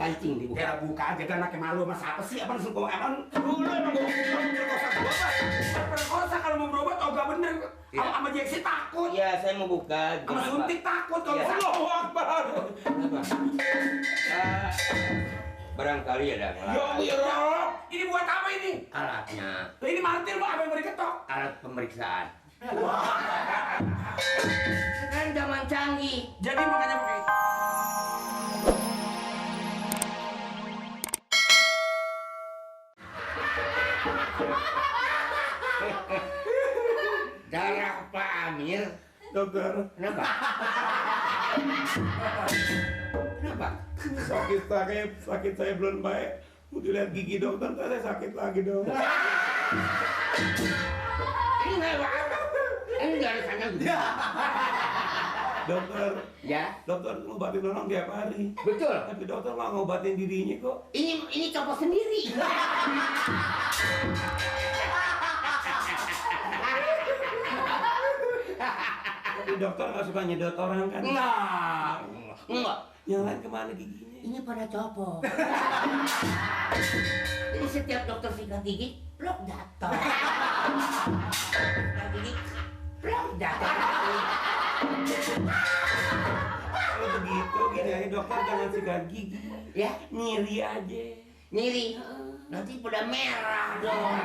Pancing dibuka. Ya buka aja kan anaknya malu mas apa sih? Emang suka emang dulu emang perkosa gua apa? Perkosa kalau mau berobat oh gak bener. Sama Jeksi takut. Iya, saya mau buka. Sama suntik takut kalau Iya. Allahu Akbar. Kenapa? Barangkali ada Ya Allah, ini buat apa ini? alatnya. Lah ini martil Pak, apa yang mau diketok? Alat pemeriksaan. Sekarang zaman canggih. Jadi makanya pakai Darah Pak Amir. Dokter, Kenapa? Kenapa? sakit saya belum baik. Mau dilihat gigi dokter, ntar saya sakit lagi dong. Ini nggak apa-apa. Enggak ada sana gitu. Dokter, Ya, dokter ngobatin orang tiap hari. betul. Tapi dokter nggak ngobatin dirinya kok. Ini copot sendiri. Tapi dokter nggak suka nyedot orang kan? Enggak. Yang lain kemana giginya? Ini pada copot. Jadi setiap dokter sikat gigi, blok datang. Sikat gigi, blok datang. Kalau begitu gini aja dokter jangan sikat gigi. Ya, Nyiri aja. nyiri. Nanti pada merah dong.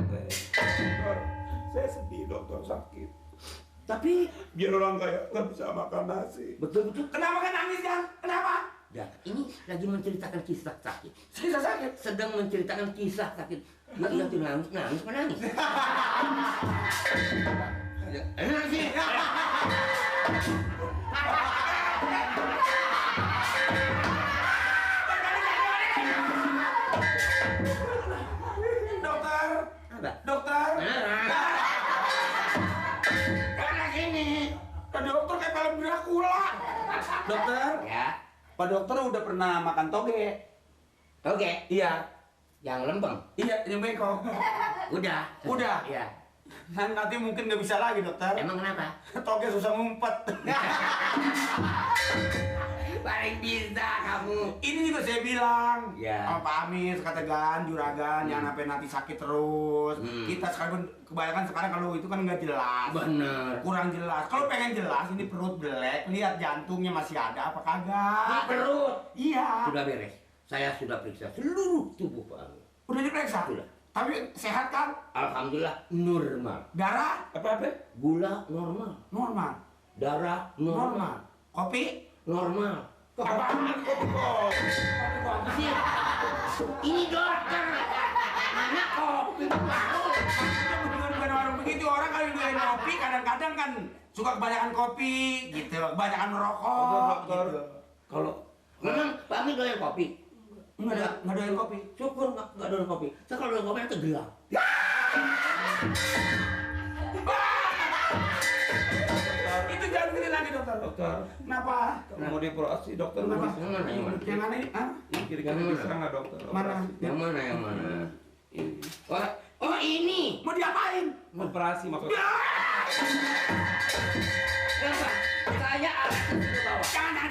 Dokter, saya sedih dokter sakit. Tapi Biar orang kaya nggak bisa makan nasi. betul-betul. kenapa kan nangis kan? Kenapa? Ya, ini lagi menceritakan kisah sakit. Saya sakit. Sedang menceritakan kisah sakit. Nggak iya tuh nangis, menangis. Enak sih. Dokter, Apa? dokter. Beneran. Karena gini, Pak dokter kayak film Dracula. Dokter, Ya, Pak dokter udah pernah makan toge? oke. Iya, Yang lempeng. iya yang bengkok. Udah. Udah? Iya. Nanti mungkin nggak bisa lagi dokter. Emang kenapa? Toge susah ngumpet. Paling bisa kamu. Ini juga saya bilang Ya. sama Pak Amir, kata Gan, juragan, jangan sampai nanti sakit terus. Kita sekarang kebanyakan sekarang kalau itu kan nggak jelas. Bener. Kurang jelas. Kalau pengen jelas, ini perut belek, lihat jantungnya masih ada apa kagak. Di perut. Iya. Sudah beres. Saya sudah periksa seluruh tubuh Pak Amir. Udah diperiksa? Sudah. Tapi sehat kan? Alhamdulillah normal. Darah Apa? Gula normal. normal. Darah normal. Kopi? Normal. Apaan kopi kok? Apa sih? Ini dokter. Mana kopi mau? Bukan warung begitu, orang kalau doain kopi kadang-kadang kan suka kebanyakan kopi gitu, kebanyakan merokok Dokter, gitu. kalau Memang Pak Amir doyan kopi? Nggak doain kopi. Syukur nggak doyan kopi. Saya kalau doyan kopi nanti gelap. Itu jangan begini lagi dokter. dokter Kenapa? kalau mau dioperasi dokter Kenapa? bisa. Yang mana? Yang mana? Yang mana ini? Hah? Yang kiri kanan bisa nggak dokter? Mana? Operasi. Yang mana? Yang mana? Ini. Oh ini. Mau diapain? Operasi maksudnya. Kenapa? Saya akan ke bawah. Jangan.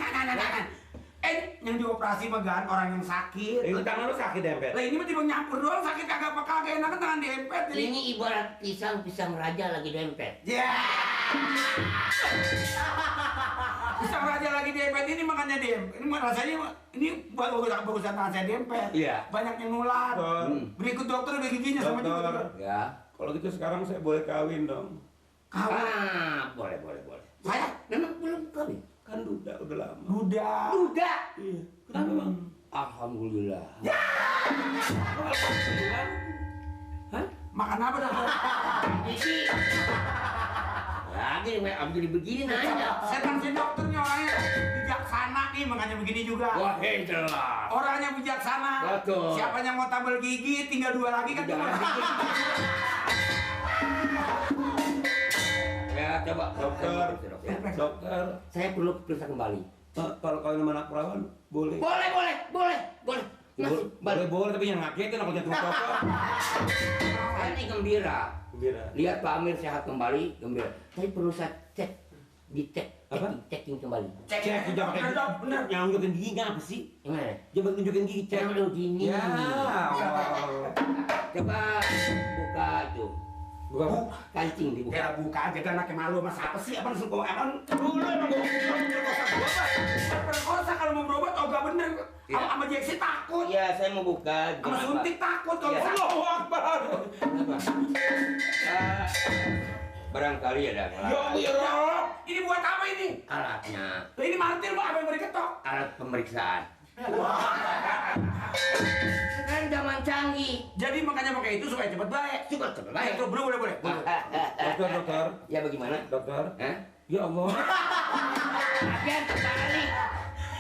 Yang dioperasi mah Gan, orang yang sakit. Ini tangan lu sakit dempet. Lah ini mah tiba nyampur doang, sakit kagak apa kagak, enak kan tangan diempet ini. Ini ibarat pisang raja lagi dempet. Ya. Pisang raja lagi diempet ini makanya diempet. Ini mah rasanya ini bagusan tangan saya diempet. Iya. Banyak yang nular. Berikut dokter udah giginya sama juga. Dokter. Ya. Kalau gitu sekarang saya boleh kawin dong. Ah, boleh. Saya Memang belum kawin. Kan udah lama. duda. Udah. Iya. Kenapa bang? Alhamdulillah. Hah? Makan apa dokter? Gigi. Lagi jadi begini nanya. Setan si dokternya orangnya bijaksana nih makanya begini juga. Wah, jelas. Orangnya bijaksana. Betul. Siapa yang mau tambal gigi tinggal 2 lagi kan cuma. Ya, coba Dokter. Ya. Dokter. Saya perlu periksa kembali. Kalau kawin sama anak perawan boleh. Boleh. Masih Boleh tapi yang ngagetin aku jatuh apa? Saya ini gembira. Gembira. Lihat Pak Amir sehat kembali, gembira. Tapi perlu saya cek Dicek, Apa? checking kembali. Cek Udah pakai bener. yang nunjukin gigi apa sih? Gimana? Coba tunjukin gigi cek. Jangan gini. Ya, Coba buka itu. Buka apa? Kancing dibuka. Ya buka aja kan anaknya malu sama siapa sih? Emang suka emang dulu emang gua perkosa gua apa? Perkosa kalau mau berobat oh gak bener. Sama Jeksi takut. Iya, saya mau buka. Sama suntik takut kalau Iya. Allahu Akbar. Kenapa? Ah, barangkali ada Ya Allah, ini buat apa ini? alatnya, Lah ini martir Pak, apa yang mau diketok? alat pemeriksaan. Sekarang zaman canggih. Jadi makanya pakai itu supaya cepet baik. Coba Baik, coba. boleh. Dokter. Ya bagaimana? Dokter. Hah? Ya Allah. Akhirnya terbalik.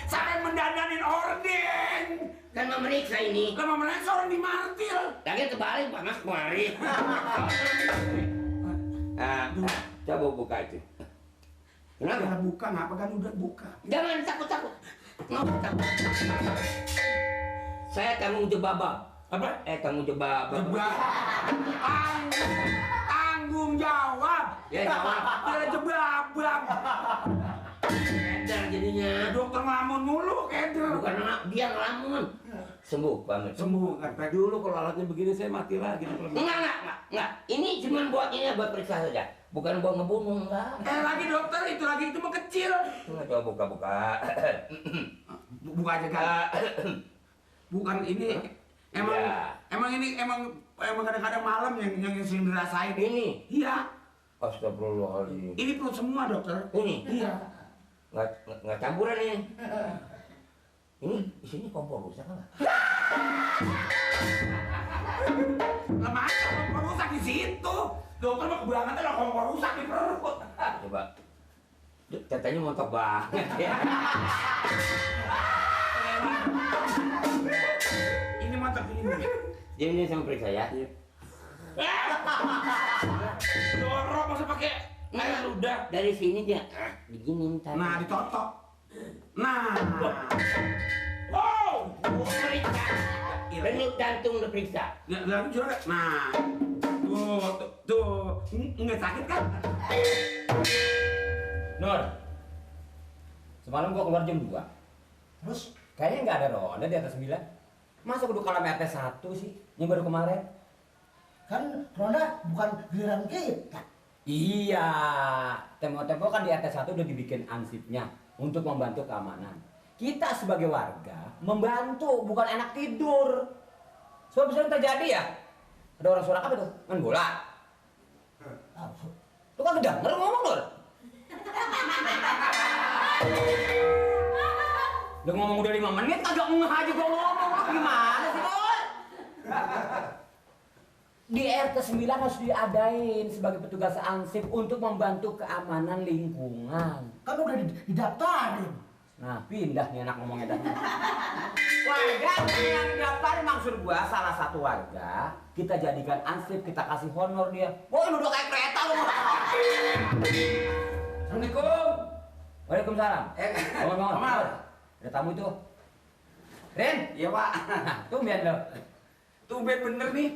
Sampai mendadanin orden. Kan memeriksa ini. Lama mereka orang di martir. Lagi terbalik panas kemari. Coba buka itu. Kenapa? Kenapa buka? Ngapa kan udah buka? Jangan takut. Ngapa takut? Saya tanggung jawab. Apa? Tanggung jawab. Tanggung jawab. Ya, jawab. Dia jebabang. Edar jadinya. Dokter ngelamun mulu, keder. Bukan dia ngelamun. Sembuh banget. Sembuh kan? Dulu kalau alatnya begini saya mati lagi. Enggak. Ini cuma buat ini buat periksa saja. Bukan buat ngebunuh, enggak. Lagi dokter, itu lagi itu mah kecil. Enggak, coba buka. Buka aja kan. Bukan ini. Emang Ya. emang kadang-kadang malam yang sering dirasain. Ini. Iya. Astagfirullahaladzim. Ini perut semua dokter. Ini. Iya. Enggak campuran ini. Ini isinya kompor rusak kan? Lama aja kompor rusak di situ. Dokter mah kebangetan lah kompor rusak di perut. Coba. Katanya montok banget ya. Ini mantap ini. Jadi ini sama periksa ya. Dorong masa pakai air ludah. Dari sini dia begini ntar. Nah, ditotok. Nah. Wow. Periksa. Denyut jantung udah periksa. Lagi juga. Nah. Tuh. Nggak sakit kan? Nur, semalam gua keluar jam 2. Terus kayaknya nggak ada ronda di atas 9. Masa kudu kalah MT 1 sih? Yang baru kemarin. Kan ronda bukan giliran kita. Iya, tempo-tempo kan di RT 1 udah dibikin ansipnya untuk membantu keamanan. Kita sebagai warga membantu, bukan enak tidur. Sebab sering terjadi ya. Ada orang suara apa tuh? Main bola. Lu kan kedenger ngomong, Nur. Udah ngomong udah 5 menit kagak ngeh aja gua ngomong. Gimana sih, Nur? Di RT 9 harus diadain sebagai petugas ansip untuk membantu keamanan lingkungan. Kan udah didaftarin. Nah, pindah nih anak ngomongnya dah. Warga yang didaftarin maksud gua salah satu warga, kita jadikan ansip, kita kasih honor dia. Wah, lu udah kayak kereta lu. Assalamualaikum. Waalaikumsalam. Ngomong. Amal. Ada tamu itu. Ren, Iya, Pak. tumben lo. Tumben bener nih.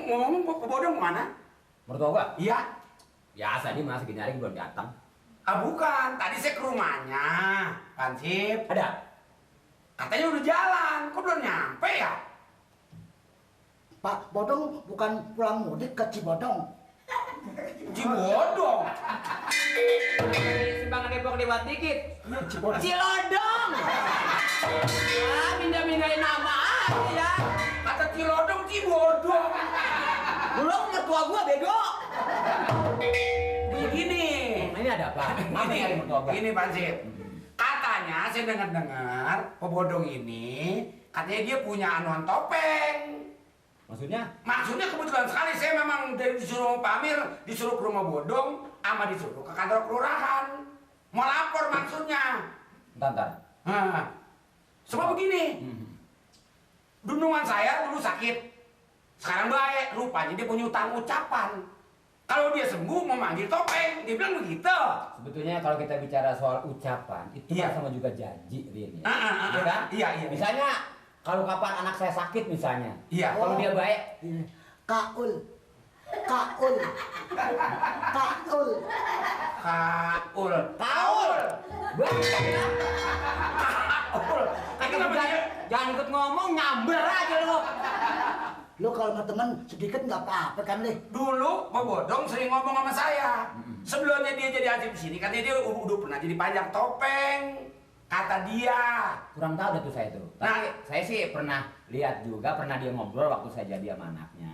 Ngomong bodong mana? Mertua gua? Iya. Biasa dia masih gini hari belum datang. Bukan. Tadi saya ke rumahnya. Pansip. Ada? Katanya udah jalan. Kok belum nyampe ya? Pak Bodong bukan pulang mudik ke Cibodong. Cibodong. Simpangan Depok lewat dikit. Cibodong. Cilodong. Ya, pindah-pindahin nama aja ya. Kata Cilodong, Cibodong. Belum mertua gua bego. Begini. Ini ada apa? Apa yang ada mertua gua? Ini Pansip. Katanya saya dengar-dengar pebodong ini katanya dia punya anuan topeng. Maksudnya? Maksudnya kebetulan sekali saya memang dari disuruh Pak Amir, disuruh ke rumah bodong, sama disuruh ke kantor kelurahan. Mau lapor maksudnya. Ntar. Nah, sebab begini, dundungan saya dulu sakit, sekarang baik, rupanya dia punya utang ucapan. Kalau dia sembuh mau manggil topeng, dia bilang begitu. Sebetulnya kalau kita bicara soal ucapan, itu Iya. kan sama juga janji, Rin. Ya. Iya Iya kan? Iya. Misalnya, kalau kapan anak saya sakit misalnya. Iya. Kalau dia baik, Kaul. Kaul. Kaul. Kaul. Kaul. Kaul. Itu namanya. Jangan ikut ngomong, nyamber aja lu. Lo kalau sama teman sedikit nggak apa-apa kan, Le? Dulu Pak Bodong sering ngomong sama saya. Sebelumnya dia jadi hansip di sini, katanya dia udah pernah jadi panjang topeng. Kata dia. Kurang tahu dah tuh saya tuh. Tapi saya sih pernah lihat juga, pernah dia ngobrol waktu saya jadi sama anaknya.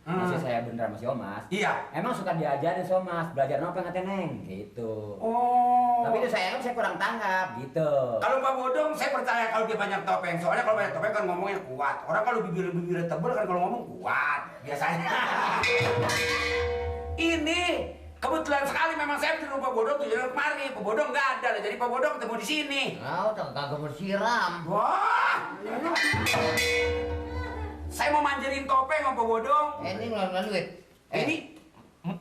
Masih saya beneran masih Omas. Iya. Emang suka diajarin sama Mas, belajar nopeng katanya Neng, gitu. Oh. Tapi itu saya kurang tanggap, gitu. Kalau Pak Bodong saya percaya kalau dia banyak topeng. Soalnya kalau banyak topeng kan ngomongnya kuat. Orang kalau bibir-bibirnya tebel kan kalau ngomong kuat biasanya. Ini kebetulan sekali memang saya di rumah Pak Bodong tuh jadi kemari. Pak Bodong nggak ada, jadi Pak Bodong ketemu di sini. Nah, udah kagak bersiram. Wah. Saya mau manjarin topeng sama Pak Bodong. Ini ngeluarin duit. Ini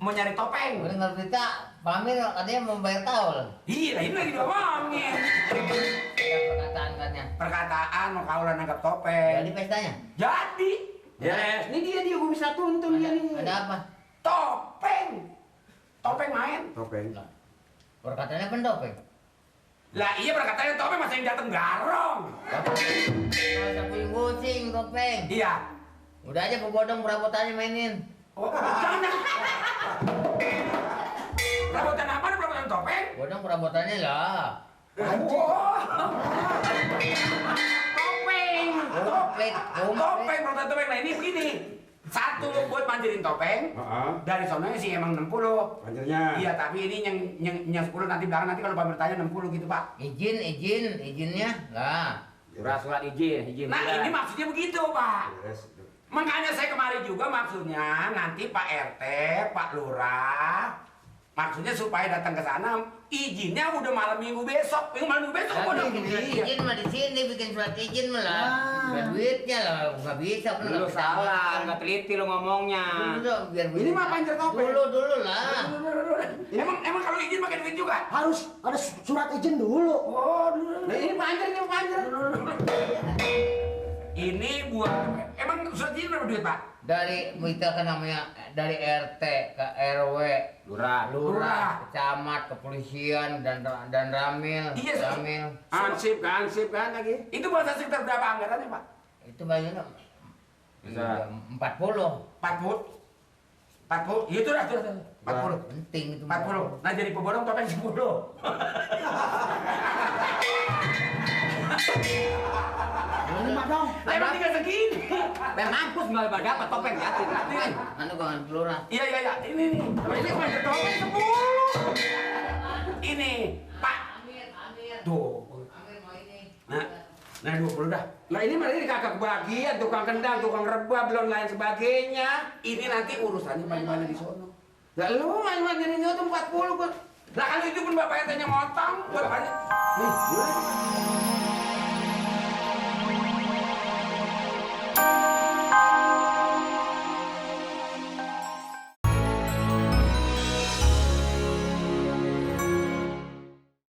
mau nyari topeng. Udah nggak berita, Pak Amir katanya mau bayar taul. Iya, ini lagi diomongin. Ada perkataan katanya. Perkataan mau kaulan nanggap topeng. Jadi pestanya? Jadi. Yes, ini dia gue bisa tuntun dia nih. Ada apa? Topeng. Topeng main. Topeng. Perkataannya pendopeng. Lah iya perkataannya topeng masa yang dateng garong. Kalau ada puing kucing topeng. Iya. Udah aja Bodong perabotannya mainin. Oh, jangan. Perabotan apa? Perabotan topeng? Bodong perabotannya lah. Oh. Topeng. Komplit, Topeng, perabotan topeng. Nah ini begini. Satu buat manjarin topeng. Heeh. Dari sononya sih emang 60. Panjernya. Iya, tapi ini yang 10 nanti belakang nanti kalau Pak bertanya 60 gitu, Pak. Izinnya lah. Surat izin Nah, bulan. ini maksudnya begitu, Pak. Yes. Makanya saya kemari juga maksudnya nanti Pak RT, Pak Lurah, maksudnya supaya datang ke sana izinnya udah malam minggu besok. Malam minggu besok udah. Izin mah di sini bikin surat izin mah lah. Biar duitnya lah nggak bisa kan. Lu salah, nggak teliti lu ngomongnya. Dulu biar Ini mah panjer topeng. Dulu lah. Emang kalau izin pakai duit juga? Harus ada surat izin dulu. Oh, dulu. Nah, ini panjer. Ini buat emang surat izin berapa duit, Pak? Dari kita kan namanya dari RT ke RW, Lurah. camat, kepolisian dan ramil. Iya, ramil. Ansip kan lagi. Itu bahasa sekitar berapa anggarannya, Pak? Itu bayarnya Bisa. 40. 40. Itu dah tuh. 40. Penting itu. 40. Nah jadi pebodong topeng 10. Ini mah dong. Lah emang tinggal segini. Mampus nggak dapat topeng ya. Anu gak pelurah. Iya. Ini nih. Ini panjer topeng 10. Ini, Pak. Tuh. Nah 20 dah. Nah ini malah ini kakak kebagian, tukang kendang, tukang rebah, belum lain sebagainya. Ini nanti urusannya bagaimana di sono. Lah lu main-main jadi nyoto 40 gua. Lah kan itu pun bapak RT-nya motong buat banyak. Nih, gimana?